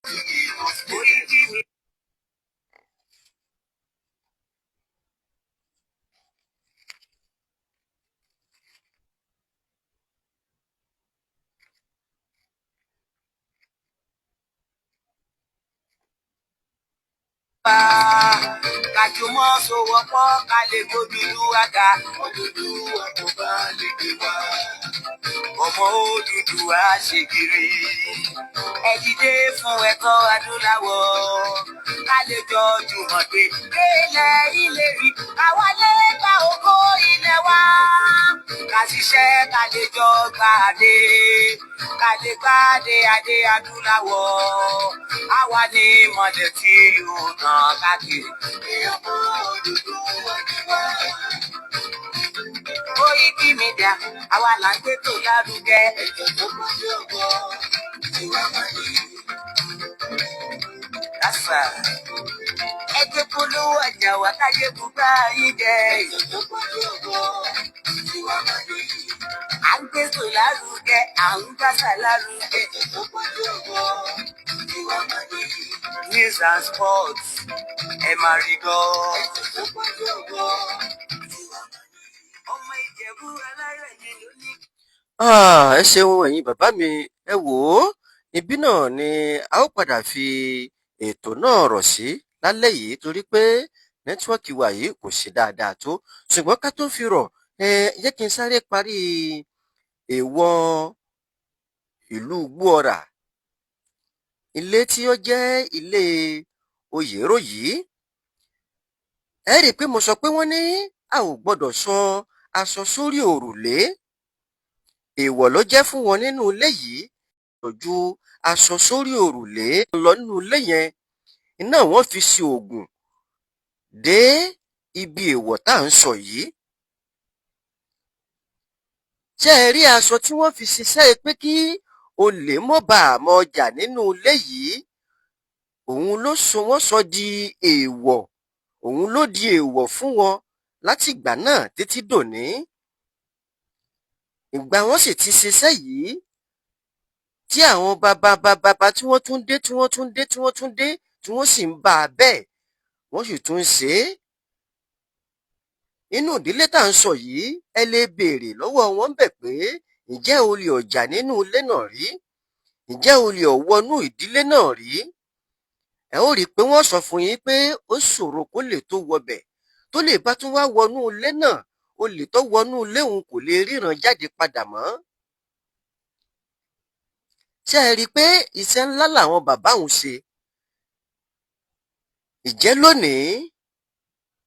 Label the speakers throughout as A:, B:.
A: Koiki Kájùmọ̀ sowọ́pọ̀ ká lè gbódúdú àga. Odùduwà kò bá lè gbé wá. Ọmọ Odùduwà ṣe kiri. Ẹ dìde fún ẹ̀kọ́ adúláwọ̀. Ká lè jọ jùmọ̀ gbé délẹ̀ ìlérí. Káwa lè gba ògo ilẹ̀ wa. Ká ṣiṣẹ́ ká lè jọ gbàdé. Ká lè gbàdé adé adúláwọ̀. Àwa ni mọ̀lẹ̀ tí yóò tàn káàkiri. Ọmọ Odùduwà ni wá. Koiki Media, àwa là ń gbé tó lárugẹ. Ètò tó pọ̀jù ọ̀pọ̀ tiwa máa ní. Kásá. Ẹ jẹ́ polówó ọjà wa káyé bùgbà yín jẹ. Ètò tó pọ̀jù ọ̀pọ̀ tiwa máa ní. À ń gbé tó lárugẹ, à ń gbàsà lárugẹ. Ètò tó pọ̀jù ọ̀pọ̀ tiwa máa ní. News and sports, ẹ máa rí gbọ́. Ètò tó pọ̀jù ọ̀pọ̀ tiwa máa ní. Ọmọ Ìjẹ̀bú alárẹ̀ ni ló ní.
B: Ah, ẹ ṣeun ẹ̀yin bàbá mi. Ẹ wò ó, ibi náà ni a ó padà fi ètò náà rọ̀ sí lálẹ́ yìí torí pé nẹ́tíwọ́ọ̀kì wa yìí kò ṣe dáadáa tó. Ṣùgbọ́n ká tó fi rọ̀, ẹ jẹ́ kí n sáré parí èèwọ̀ ìlú Gbóọrà, ilé tí ó jẹ́ ilé Oyèrò yìí. Ẹ rí i pé mo sọ pé wọ́n ní a ò gbọ́dọ̀ sọ aṣọ sórí òrùlé. Èèwọ̀ ló jẹ́ fún wọn nínú ilé yìí ju aṣọ sórí òrùlé lọ nínú ilé yẹn. Iná wọn fi ṣe oògùn dé ibi èèwọ̀ tá à ń sọ yìí. Ṣé ẹ rí aṣọ tí wọ́n fi ṣiṣẹ́ pé kí olè mọ́ bá a mọ ọjà nínú ilé yìí? Òun ló sọ wọ́n sọ di èèwọ̀, òun ló di èèwọ̀ fún wọn látìgbà náà títí dòní. Ìgbà wọn sì ti ṣiṣẹ́ yìí tí àwọn bàbá bàbá tí wọ́n tún dé, tí wọ́n tún dé, tí wọ́n tún dé, tí wọ́n sì ń bá a bẹ́ẹ̀, wọ́n sì tún ń ṣe é. Inú ìdílé tá à ń sọ yìí, ẹ lè béèrè lọ́wọ́ wọn bẹ̀ pé ǹjẹ́ olè ọ̀jà nínú ilé náà rí? Ǹjẹ́ olè ọ̀wọ́nú ìdílé náà rí? Ẹ ó rí i pé wọ́n sọ fún yín pé ó ṣòro kó lè tó wọbẹ̀. Tó lè bá tún wá wọnú ilé náà, olè tó wọnú ilé òun kò lè ríran jáde padà mọ́. Ṣé ẹ rí i pé iṣẹ́ ńlá làwọn bàbá òun ṣe? Ìjẹ́ lónìí,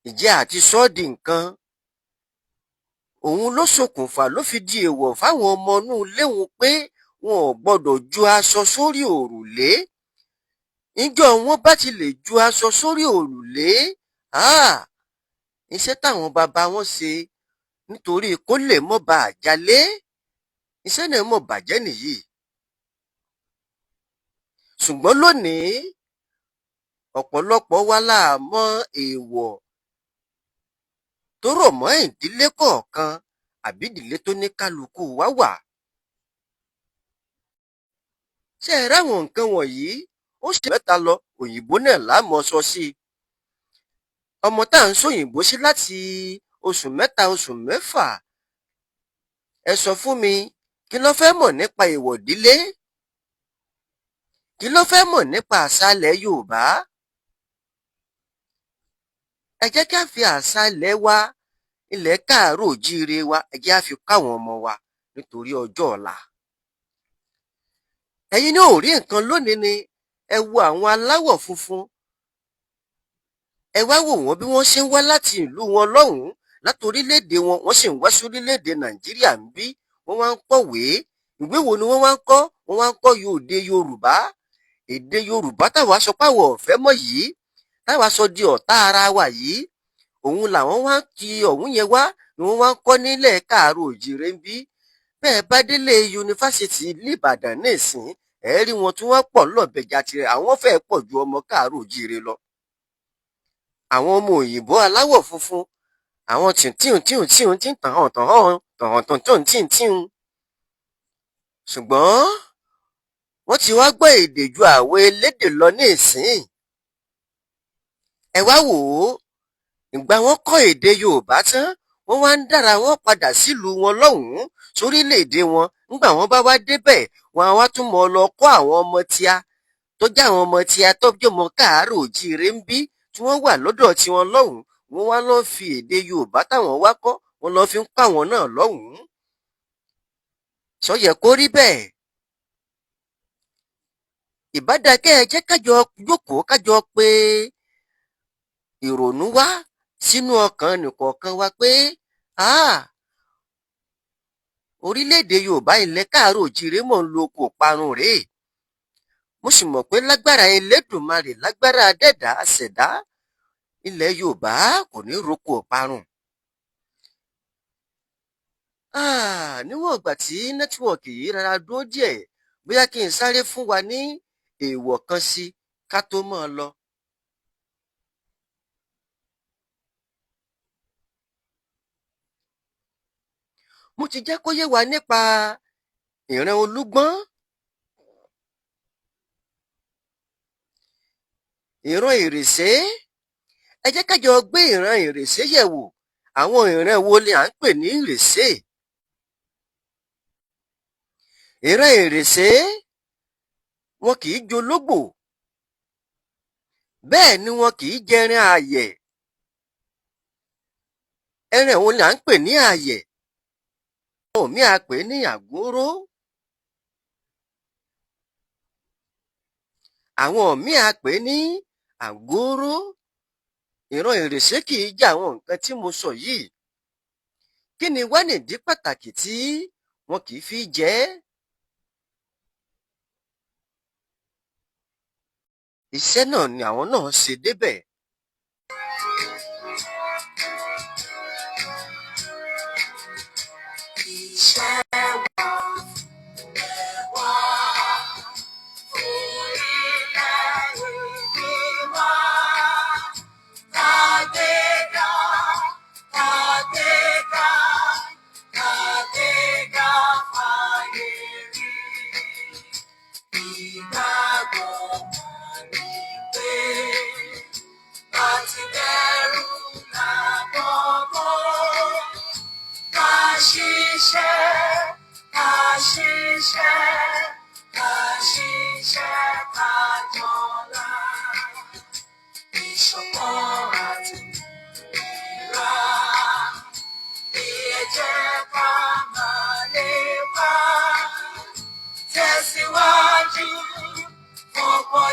B: ìjẹ́ àti sọ́ di nǹkan. Òun ló ṣokùnfà ló fi di èèwọ̀ fáwọn ọmọ inú ilé òun pé wọn ò gbọ́dọ̀ ju aṣọ sórí òrùlé. Níjọ́ wọn bá ti lè ju aṣọ sórí òrùlé, iṣẹ́ táwọn bàbá wọn ṣe nítorí kó lè mọ́ bá a jalè, iṣẹ́ náà mọ̀ bàjẹ́ nìyí. Ṣùgbọ́n lónìí, ọ̀pọ̀lọpọ̀ wa la mọ èèwọ̀ tó rọ̀ mọ́ ìdílé kọ̀ọ̀kan àbí ìdílé tó ní kálukú wa wà. Ṣé ẹ ráwọn nǹkan wọ̀nyí? Ó ṣe mẹ́ta lọ, òyìnbó náà láàmú sọ sí i. Ọmọ tá à ń sòyìnbó sí láti oṣù 3, oṣù 6. Ẹ sọ fún mi, kí ló fẹ́ mọ̀ nípa èèwọ̀ ìdílé? Kí ló fẹ́ mọ̀ nípa àṣà ilẹ̀ Yorùbá? Ẹ jẹ́ ká fi àṣà ilẹ̀ wa, ilẹ̀ káàárọ̀ òjíire wa, ẹ jẹ́ á fi káwọn ọmọ wa nítorí ọjọ́ ọ̀la. Ẹ̀yin náà ò rí nǹkan lónìí ni. Ẹ wo àwọn aláwọ̀ funfun. Ẹ wá wò wọ́n bí wọ́n ṣe ń wá láti ìlú wọn lọ́hùn-ún, láti orílẹ̀-èdè wọn, wọ́n sì ń wá sórílẹ̀-èdè Nàìjíríà ń bí. Wọ́n wá ń kọ̀wé. Ìwé wo ni wọ́n wá ń kọ́? Wọ́n wá ń kọ́ èdè Yorùbá. Èdè Yorùbá táwa sọ pé àwọn ò fẹ́ mọ̀ yìí, táwa sọ di ọ̀tá ara wa yìí, òun làwọn wá ń ti ọ̀hún yẹn wá ni wọ́n wá ń kọ́ nílẹ̀ káàárọ̀ òjíire ń bí. Bẹ́ẹ̀ bá délé yunifásitì ìlú Ìbàdàn nísìn, ẹ rí wọn tí wọ́n pọ̀ lọ́bẹ̀jà tirẹ̀, àwọn fẹ́ẹ́ pọ̀ ju ọmọ káàárọ̀ òjíire lọ. Àwọn ọmọ òyìnbó aláwọ̀ funfun, àwọn tìǹtìǹ tìǹ tìǹ tí ń tàn hàn tàn hàn tàn hàn tàn tàn tìǹ tìǹ. Ṣùgbọ́n Wọ́n ti wá gbọ́ èdè ju àwọn elédè lọ ní ìsín. Ẹ wá wò ó, ìgbà wọn kọ́ èdè Yorùbá tán, wọ́n wá ń dára wọn padà sílùú wọn lọ́hùn-ún, sórílẹ̀-èdè wọn. Ńgbà wọ́n bá wá débẹ̀, wọn á wá tún mọ́ lọ kọ́ àwọn ọmọ tíá tó jẹ́ àwọn ọmọ tíá tó jẹ́ ọmọ káàárọ̀ òjíire ń bí tí wọ́n wà lọ́dọ̀ tiwọn lọ́hùn-ún. Wọ́n wá lọ́ fi èdè Yorùbá táwọn wá kọ́, wọ́n lọ́ fi ń kọ́ àwọn náà lọ́hùn-ún. Ṣó yẹ kó rí bẹ́ẹ̀? Ìbádakẹ́ ẹ jẹ́ kájọ jókòó, kájọ pé ìrònú wá sínú ọkàn nìkọ̀ọ̀kan wa pé orílẹ̀-èdè Yorùbá, ilẹ̀ káàárọ̀ òjíire mọ̀ ń lo oko ìparun rèé. Mo sì mọ̀ pé lágbára Elédùmarè, lágbára adẹ́dàá àṣẹ̀dá, ilẹ̀ Yorùbá kò ní roko ìparun. Níwọ̀n ìgbà tí nẹ́tíwọ̀kì yìí rárá dúró díẹ̀, bóyá kí n sáré fún wa ní èèwọ̀ kan sí ká tó máa lọ. Mo ti jẹ́ kó yé wa nípa ìran Olúgbọ́n, ìran Ìrèsé. Ẹ jẹ́ ká jọ gbé ìran Ìrèsé yẹ̀ wò. Àwọn ìran wo ni à ń pè ní Ìrèsé? Ìran Ìrèsé, wọn kì í jológbò, bẹ́ẹ̀ ni wọn kì í jẹran ààyẹ̀. Ẹran wo ni à ń pè ní ààyẹ̀? Àwọn míì á pè é ní àgúnró, àwọn míì á pè é ní àgóró. Ìran Ìrèsé kì í jẹ àwọn nǹkan tí mo sọ yìí. Kí ni wá nìdí pàtàkì tí wọn kì í fi jẹ ẹ́? Iṣẹ́ náà ni àwọn náà ṣe débẹ̀.
A: Iṣẹ́ wa wá fún ilẹ̀-èdè wa. Kàgbéga, kàgbéga, kàgbéga fáyé rí. Ìgbàgbọ́ wa ni pé bá ti bẹ̀rù làbọ̀ bọ́. Ká ṣiṣẹ́, ká ṣiṣẹ́, ká ṣiṣẹ́ ká jọlá. Ìṣọ̀kan àti ìlera ní ẹ jẹ́ ká máa lépa. Tẹ̀síwájú fọ̀pọ̀.